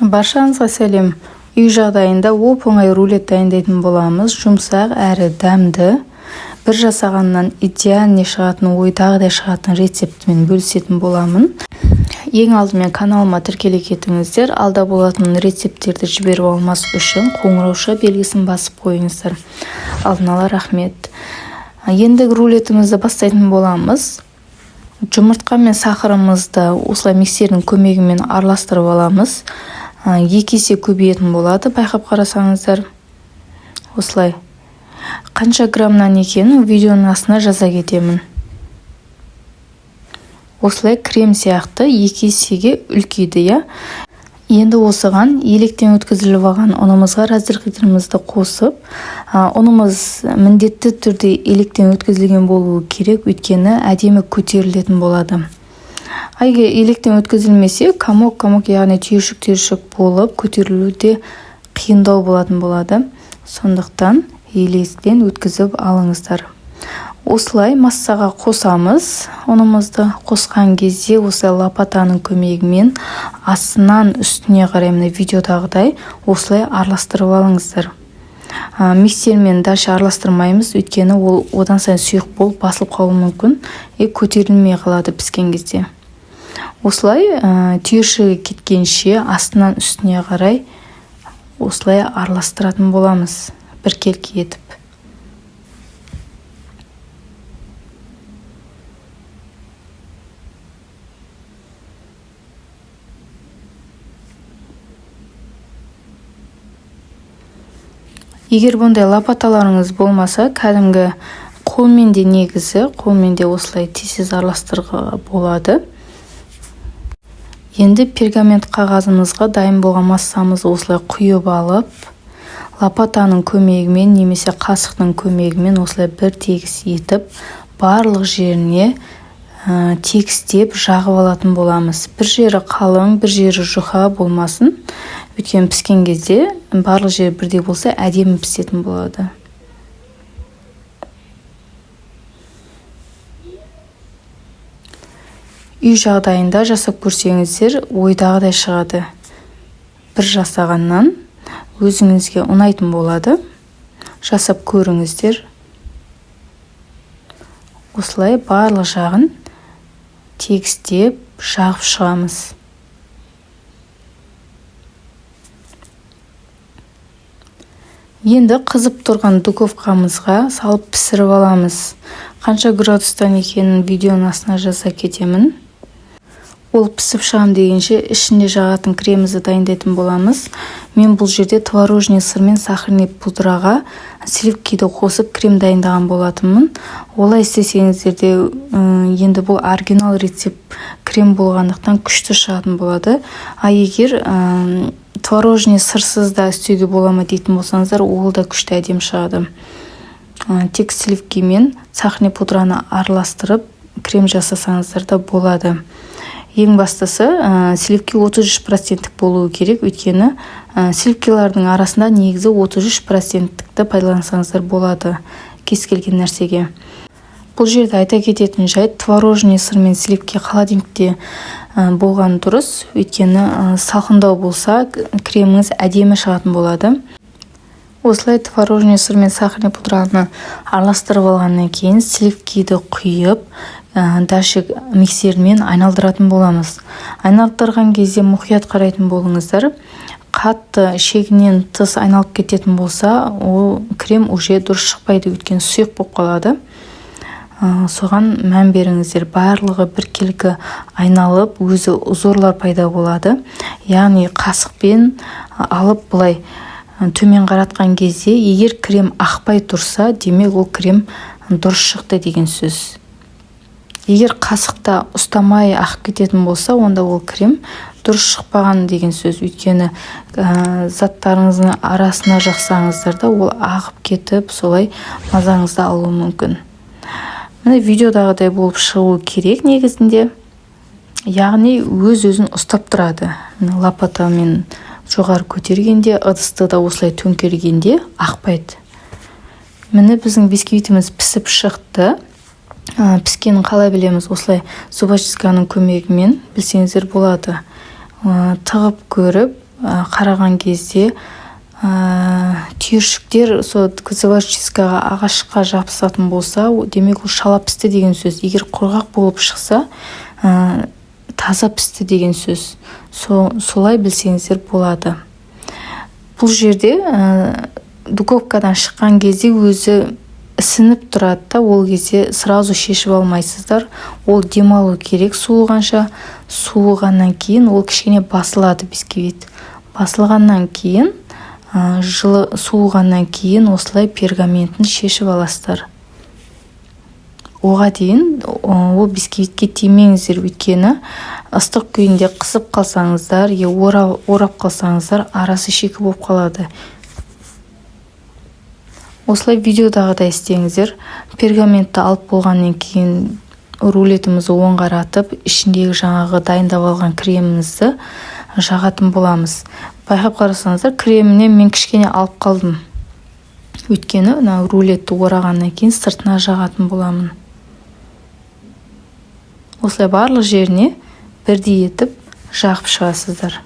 Баршаңызға сәлем! Үй жағдайында оп-оңай рулет дайындайтын боламыз. Жұмсақ әрі дәмді. Бір жасағаннан идеальный шығатын, ойдағыдай шығатын рецептімен бөлісетін боламын. Ең алдымен каналыма тіркеле кетіңіздер. Алда болатын рецепттерді жіберіп алмас үшін қоңырауша белгісін басып қойыңыздар. Алдын ала рахмет. Енді рулетімізді бастайтын боламыз. Жұмыртқа мен сахарымызды осылай миксердің көмегімен араластырып аламыз. 2 есе көбейетін болады, байқап қарасаңыздар. Осылай. Қанша граммнан екенін видеоның астына жаза кетемін. Осылай крем сияқты 2 есеге үлкейді, иә. Енді осыған електен өткізіліп алған ұнымызға разрыхлителімізді қосып, ұнымыз міндетті түрде електен өткізілген болуы керек, өйткені әдемі көтерілетін болады. А егер електен өткізілмесе, комок комок, яғни түйіршік түйіршік болып, көтерілуі де қиындау болатын болады. Сондықтан електен өткізіп алыңыздар. Осылай массаға қосамыз. Ұнымызды қосқан кезде осылай лопатаның көмегімен астынан үстіне қарай, мына видеодағыдай, осылай араластырып алыңыздар. Миксермен дальше араластырмаймыз, өйткені ол одан сайын сұйық болып, басылып қалуы мүмкін и көтерілмей қалады піскен кезде. Осылай түйіршігі кеткенше астынан үстіне қарай осылай араластыратын боламыз біркелкі етіп. Егер бұндай лопаталарыңыз болмаса, кәдімгі қолмен де, негізі қолмен де осылай тез тез араластыруға болады. Енді пергамент қағазымызға дайын болған массамызды осылай құйып алып, лопатаның көмегімен немесе қасықтың көмегімен осылай бір тегіс етіп, барлық жеріне тегістеп жағып алатын боламыз. Бір жері қалың, бір жері жұқа болмасын, өйткені піскен кезде барлық жері бірдей болса, әдемі пісетін болады. Үй жағдайында жасап көрсеңіздер, ойдағыдай шығады. Бір жасағаннан өзіңізге ұнайтын болады. Жасап көріңіздер. Осылай барлық жағын тегістеп жағып шығамыз. Енді қызып тұрған духовкамызға салып пісіріп аламыз. Қанша градустан екенін видеоның астына жаза кетемін. Ол пісіп шығам дегенше, ішінде жағатын кремімізді дайындайтын боламыз. Мен бұл жерде творожный сыр мен сахарный пудраға сливкиді қосып, крем дайындаған болатынмын. Олай істесеңіздер де, енді бұл оригинал рецепт крем болғандықтан, күшті шығатын болады. А егер творожный сырсыз да істеуге бола ма дейтін болсаңыздар, ол да күшті, әдемі шығады. Тек сливки мен сахарный пудраны араластырып, крем жасасаңыздар да болады. Ең бастысы, сливки 33 проценттік болуы керек, өйткені сливкилардың арасында негізі 33 проценттікті пайдалансаңыздар болады кез келген нәрсеге. Бұл жерде айта кететін жайт: творожный сыр мен сливки холодильникте болған дұрыс, өйткені салқындау болса, креміңіз әдемі шығатын болады. Осылай творожный сыр мен сахарный пудраны араластырып алғаннан кейін, сливкиді құйып, дальше миксермен айналдыратын боламыз. Айналдырған кезде мұқият қарайтын болыңыздар. Қатты шегінен тыс айналып кететін болса, ол крем уже дұрыс шықпайды, өйткені сұйық болып қалады. Соған мән беріңіздер. Барлығы біркелкі айналып, өзі узорлар пайда болады. Яғни қасықпен алып, былай төмен қаратқан кезде, егер крем ақпай тұрса, демек, ол крем дұрыс шықты деген сөз. Егер қасықта ұстамай ағып кететін болса, онда ол крем дұрыс шықпаған деген сөз, өйткені заттарыңыздың арасына жақсаңыздар да, ол ағып кетіп, солай мазаңызды алуы мүмкін. Міне, видеодағыдай болып шығуы керек негізінде, яғни өз өзін ұстап тұрады. Міне, лопатамен жоғары көтергенде, ыдысты да осылай төңкергенде ақпайды. Міне, біздің бисквитіміз пісіп шықты. Піскенін қалай білеміз? Осылай зубочистканың көмегімен білсеңіздер болады. Тығып көріп, Қараған кезде түйіршіктер сол зубочисткаға, ағашқа жабысатын болса, демек, ол шала пісті деген сөз. Егер құрғақ болып шықса, таза пісті деген сөз. Солай білсеңіздер болады. Бұл жерде духовкадан шыққан кезде өзі ісініп тұрады да, ол кезде сразу шешіп алмайсыздар, ол демалу керек суығанша. Суығаннан кейін ол кішкене басылады бисквит. Басылғаннан кейін, жылы суығаннан кейін осылай пергаментін шешіп аласыздар. Оға дейін ол бисквитке тимеңіздер, өйткені ыстық күйінде қысып қалсаңыздар я орап қалсаңыздар, арасы шикі болып қалады. Осылай видеодағыдай істеңіздер. Пергаментті алып болғаннан кейін рулетімізді оң қаратып, ішіндегі жаңағы дайындап алған кремімізді жағатын боламыз. Байқап қарасаңыздар, кремінен мен кішкене алып қалдым, өйткені мына рулетті орағаннан кейін сыртына жағатын боламын. Осылай барлық жеріне бірдей етіп жағып шығасыздар.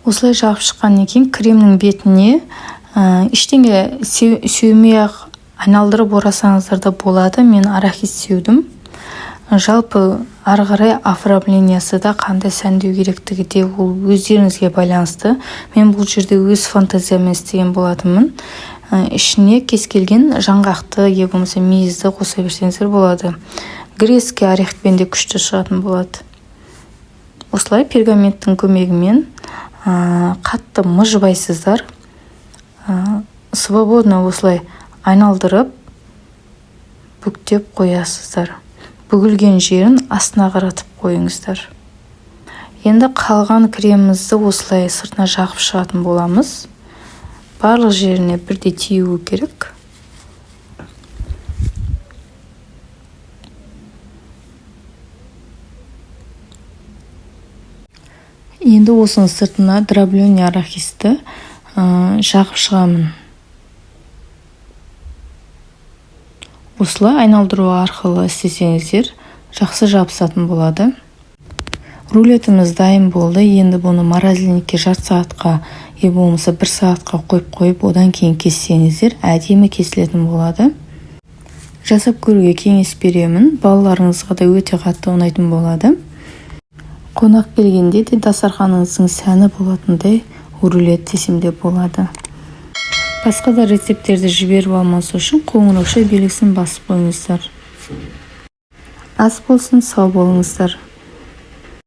Осылай жағып шыққаннан кейін кремнің бетіне ештеңе сеумей ақ айналдырып орасаңыздар да болады. Мен арахис сеудім. Жалпы, ары қарай оформлениясы да, қандай сәндеу керектігі де ол өздеріңізге байланысты. Мен бұл жерде өз фантазияммен істеген болатынмын. Ішіне кез келген жаңғақты я болмаса мейізді қоса берсеңіздер болады. Грецкий орехпен де күшті шығатын болады. Осылай пергаменттің көмегімен қатты мыжбайсыздар, свободно осылай айналдырып, бүктеп қоясыздар. Бүгілген жерін астына қаратып қойыңыздар. Енді қалған кремімізді осылай сыртына жағып шығатын боламыз. Барлық жеріне бірдей тиюі керек. Енді осының сыртына дробленый арахисті жағып шығамын. Осылай айналдыру арқылы істесеңіздер, жақсы жабысатын болады. Рулетіміз дайын болды. Енді бұны морозильникке жарты сағатқа я болмаса бір сағатқа қойып қойып, одан кейін кессеңіздер, әдемі кесілетін болады. Жасап көруге кеңес беремін. Балаларыңызға да өте қатты ұнайтын болады. Қонақ келгенде де дастарханыңыздың сәні болатындай рулет десем де болады. Басқа да рецепттерді жіберіп алмас үшін қоңыраушай белгісін басып қойыңыздар. Ас болсын, сау болыңыздар!